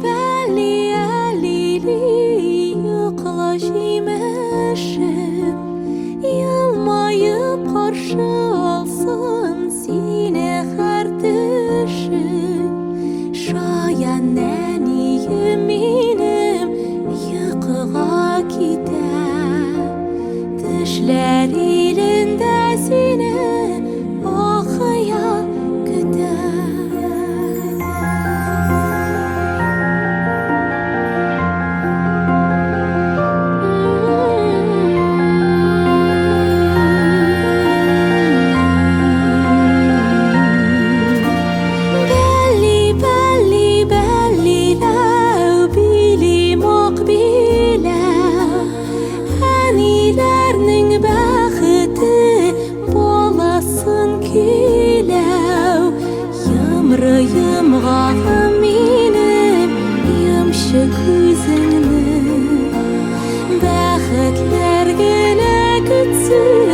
бәли, әлили, йокла, җимешем. Елмаеп каршы алсын сине һәр төшең. Шаян нәнием минем йокыга китә. Төшләр илендә сине Ахыя көтә. Бәли, бәли, бәлиләү, билим ак биләү. Әниләрнең бәхете баласын көйләү. Йомры йомгагым минем, йомчы күзеңне. Бәхетләр генә көтсен.